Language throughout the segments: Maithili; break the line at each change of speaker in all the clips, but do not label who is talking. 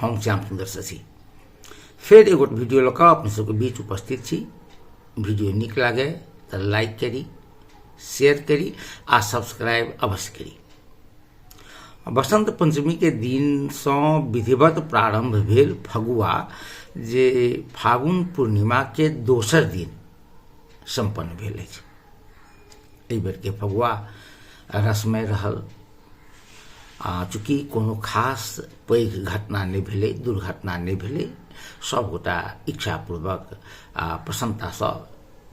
हम श्याम सुंदर शशि फेर एगो वीडियो लऽ कऽ अपने सबके बीच उपस्थित छी। वीडियो नीक लागे तऽ लाइक करी, शेयर करी आ सब्सक्राइब अवश्य करी। बसंत पंचमी के दिन सँ विधिवत प्रारंभ भेल फगुआ, जे फागुन पूर्णिमा के दोसर दिन सम्पन्न भेल अछि। एहि बेर के फगुआ रसमय रहल आ चूँकि कोनो खास पैघ घटना नहि भेलै, दुर्घटना नहि भेलै, सभगोटा इच्छापूर्वक आ प्रसन्नतासँ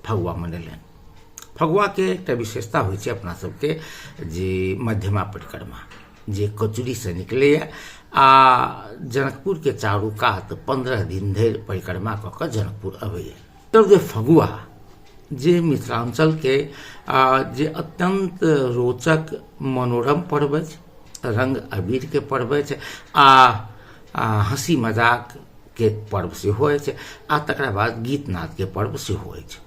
फगुआ मनेलनि। फगुआके एकटा विशेषता होइ छै अपना सबके जे मध्यमा परिक्रमा जे कचुरीसँ निकलैए आ जनकपुरके चारू कात 15 दिन धरि परिक्रमा कऽ कऽ जनकपुर अबैए। तब जे फगुआ जे मिथिलाञ्चलके जे अत्यन्त रोचक मनोरम पर्व अछि, रङ्ग अबीरके पर्व अछि आ हँसी मजाकके पर्व सेहो अछि आ तकरा बाद गीत नादके पर्व सेहो अछि।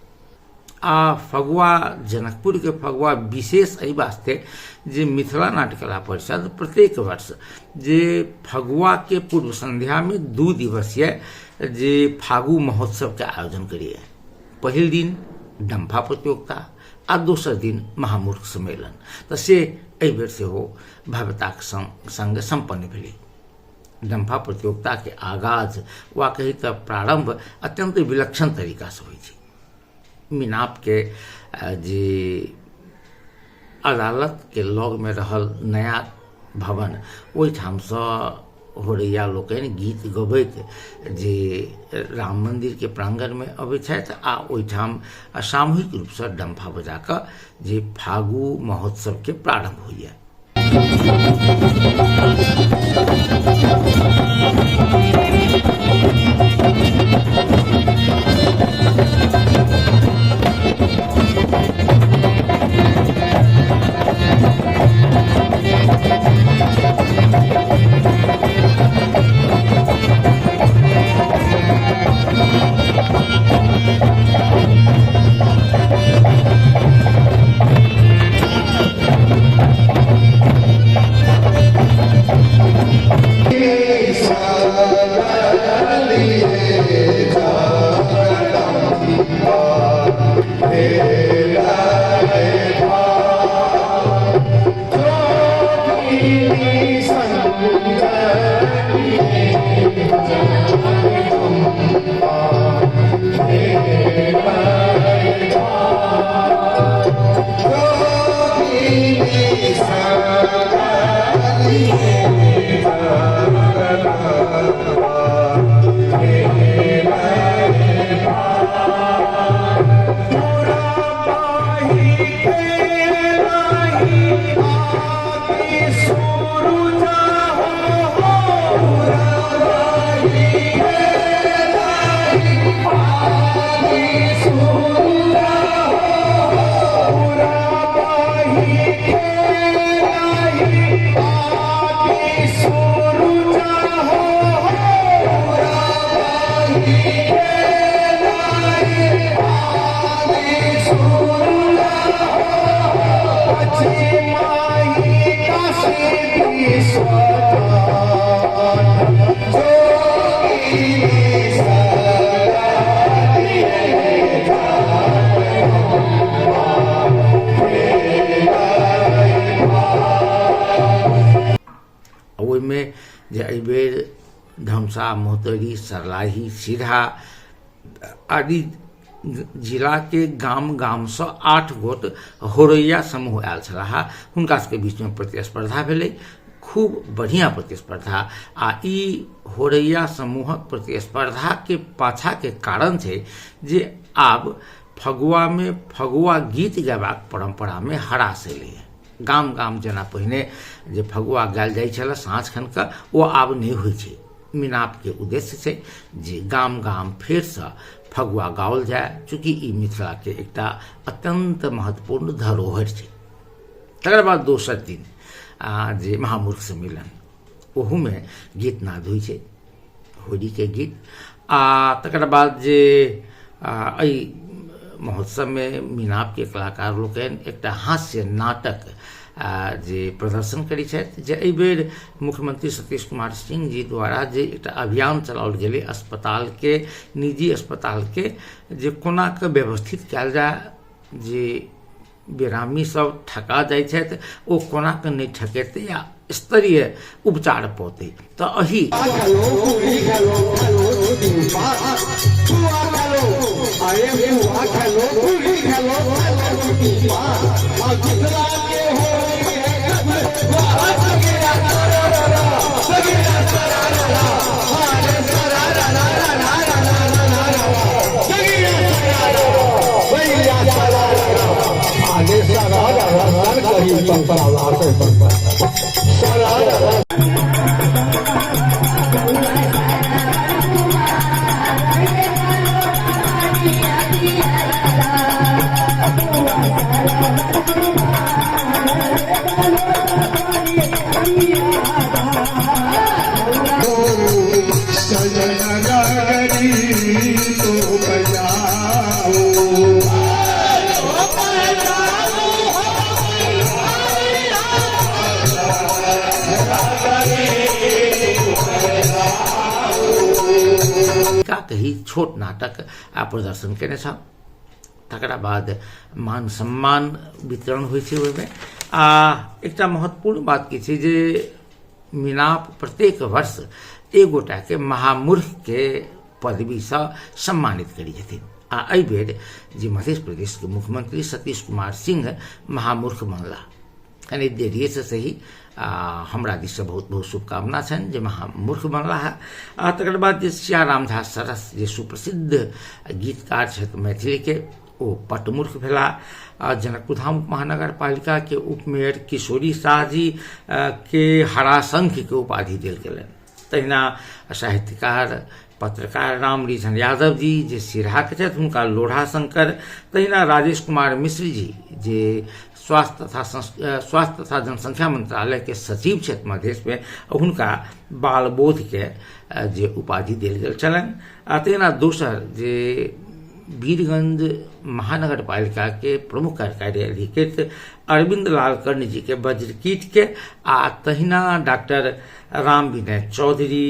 आ फगुआ जनकपुरके फगुआ विशेष एहि वास्ते जे मिथिला नाट्यकला परिषद प्रत्येक वर्ष जे फगुआके पूर्व सन्ध्यामे 2 दिवसीय जे फागु महोत्सवके आयोजन करैए। पहिल दिन डम्फा प्रतियोगिता आ दोसर दिन महामूर्ख सम्मेलन, तऽ से एहि बेर सेहो भव्यताक संग सम्पन्न भेलै। डम्फा प्रतियोगिताके आगाज वा कही तऽ प्रारम्भ अत्यन्त विलक्षण तरीकासँ होइ छै। मिनापके जे अदालतके लगमे रहल नया भवन, ओहिठामसँ होरैया लोकनि गीत गबैत जे राम मन्दिरके प्राङ्गणमे अबै छथि आ ओहिठाम सामूहिक रूपसँ डम्फा बजा कऽ जे फागु महोत्सवके प्रारम्भ होइए। ओहिमे जे एहिबेर धमसा, महोत्तरी, सर्लाही, सिरहा आदि जिलाके गाम गामसँ 8 गोट होरैया समूह आयल छलाह, हुनका सबके बीचमे प्रतिस्पर्धा भेलै, खूब बढ़िआँ प्रतिस्पर्धा। आ ई होरैया समूहक प्रतिस्पर्धाके पाछाके कारण छै जे आब फगुआमे फगुआ गीत गयबाक परम्परामे ह्रास एलैए। गाम गाम जेना पहिने जे फगुआ गायल जाइ छलै साँझ खनके, ओ आब नहि होइ छै। मिनापके उद्देश्य छै जे गाम गाम फेरसँ फगुआ गाओल जाय, चूँकि ई मिथिलाके एकटा अत्यन्त महत्वपूर्ण धरोहरि छै। तकर बाद दोसर दिन जे महामूर्ख सम्मेलन, ओहूमे गीत नाद होइ छै, होलीके गीत। आ तकर बाद जे एहि महोत्सवमे मिनापके कलाकार लोकनि एकटा हास्य नाटक जे प्रदर्शन करै छथि जे एहिबेर मुख्यमंत्री सतीश कुमार सिंह जी द्वारा जे एकटा अभियान चलाओल गेलै अस्पतालके, निजी अस्पतालके जे कोना कऽ व्यवस्थित कयल जाय, जे बेरामी सब ठका जाइ छथि ओ कोना कऽ नहि ठकेतै आ स्तरीय उपचार पौतै। तऽ एहि कही छोट नाटक आ प्रदर्शन केने छल। तकरा बाद मान सम्मान वितरण होइ छै ओहिमे। आ एकटा महत्वपूर्ण बात की छै जे मिनाप प्रत्येक वर्ष एक गोटाके महामूर्खके पदवीसँ सम्मानित करै छथिन आ एहिबेर जे मध्य प्रदेशके मुख्यमंत्री सतीश कुमार सिंह महामूर्ख बनला, कनि देरिएसँ सही, आ हमरा दिससँ बहुत बहुत शुभकामना छनि जे महामूर्ख बनला है। आ तकर बाद जे सियाराम झा सरस जे सुप्रसिद्ध गीतकार छथि मैथिलीके, ओ पटमूर्ख भेला। आ जनकपुरधाम उपमहानगरपालिकाके उपमेयर किशोरी शाह जी के हराशंखके उपाधि देल गेलनि। तहिना साहित्यकार पत्रकार रामरिझन यादव जी जे सिरहाके छथि हुनका लोढ़ा शंकर, तहिना राजेश कुमार मिश्र जी जे स्वास्थ्य तथा जनसंख्या मंत्रालयके सचिव छथि मधेशमे, हुनका बालबोधके जे उपाधि देल गेल छलनि। आ तहिना दोसर जे वीरगंज महानगरपालिकाके प्रमुख कार्यकारी अधिकृत अरविंद लाल कर्ण जीके वज्रकीटके, आ तहिना डॉक्टर राम विनय चौधरी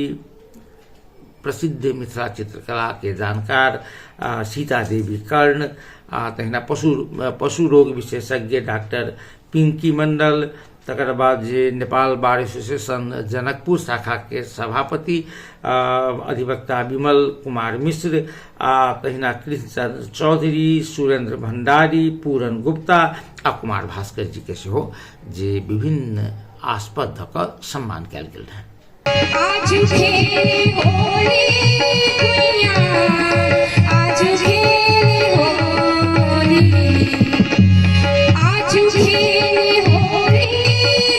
प्रसिद्ध मिथिला चित्रकलाके जानकार सीता देवी कर्ण, आ तहिना पशु पशु रोग विशेषज्ञ डॉक्टर पिंकी मंडल, तकर बाद जे नेपाल बार एसोसिएशन जनकपुर शाखाके सभापति अधिवक्ता विमल कुमार मिश्र, आ तहिना कृष्णचंद्र चौधरी, सुरेंद्र भंडारी, पूरन गुप्ता आ कुमार भास्कर जी के सेहो जे विभिन्न आस्पद धऽ कऽ सम्मान कयल गेल रहनि। आज खेले होली गुइया, आज खेले होली,
आज खेले होली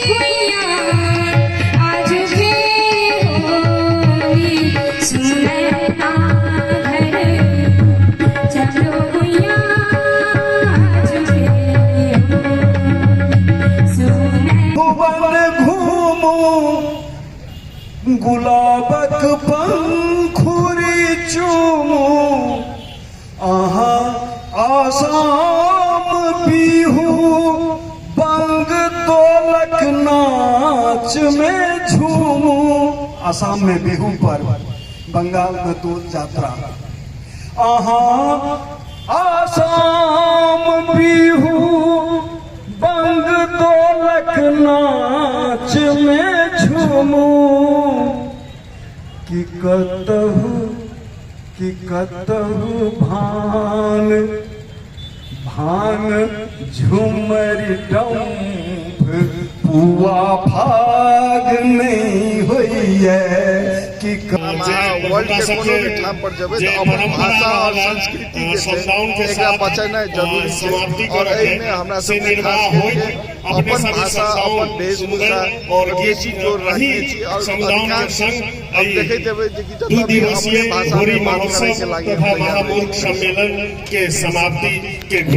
गुइया, आज खेले होली, सुनैना घर चलो गुइया, आज खेले होली, सुनै
भुवन घूमू गुलाबक पंखुरी चूमू, अहाँ आसाम बिहू बंग तोलक नाच में झूमू। आसाम में बिहू पर्व, बंगाल में दोल यात्रा। अहाँ आसाम बिहू बंग दोलक नाच में झूमू, कि कतहु कि कतहु भान भान झुमरि डम्फ पुआ फाग नहीं होइए। कि
अहाँ वर्ल्ड के कोनो भी ठाम पर जेबै तऽ अपन भाषा आओर संस्कृति जे छै एकरा बचेनाइ जरूरी छै आओर एहिमे हमरा सबके खास करिके अपन भाषा अपन वेशभूषा पर बेसी जोर रखने छी आओर अधिकांश हम देखैत हेबै जे कि जतऽ भी अपने भाषामे बात करैके लागि हम तैयार रहै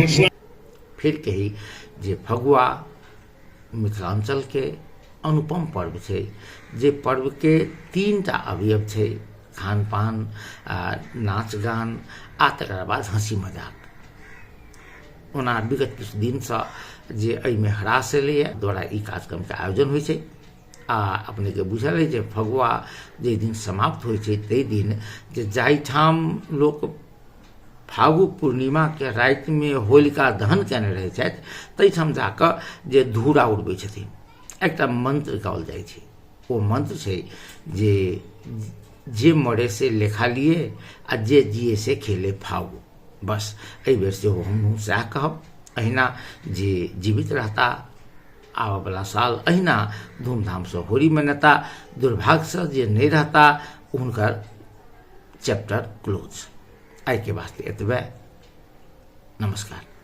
छी।
फेर कही जे फगुआ मिथिलाञ्चलके अनुपम पर्व छै, जे पर्वके तीन टा अवयव छै, खान पान, नाच गान आ तकरा बाद हँसी मजाक। ओना विगत किछु दिनसँ जे एहिमे ह्रास एलैए द्वारा ई कार्यक्रमके आयोजन होइ छै। आ अपनेके बुझल अइ जे फगुआ जाहि दिन समाप्त होइ छै ताहि दिन जे जाहिठाम लोक फागु पूर्णिमाके रातिमे होलिका दहन कयने रहै छथि ताहिठाम जाकऽ जे धूरा उड़बै छथिन, एकटा मन्त्र गाओल जाइ छै। ओ मन्त्र छै जे जे मरे से लेखा लिए आ जे जिए से खेले फागु। बस एहिबेर सेहो हमहूँ सएह कहब, अहिना जे जीवित रहता आबऽवला साल अहिना धूमधामसँ होली मनेता, दुर्भाग्यसँ जे नहि रहता हुनकर चैप्टर क्लोज। आइके वास्ते एतबे, नमस्कार।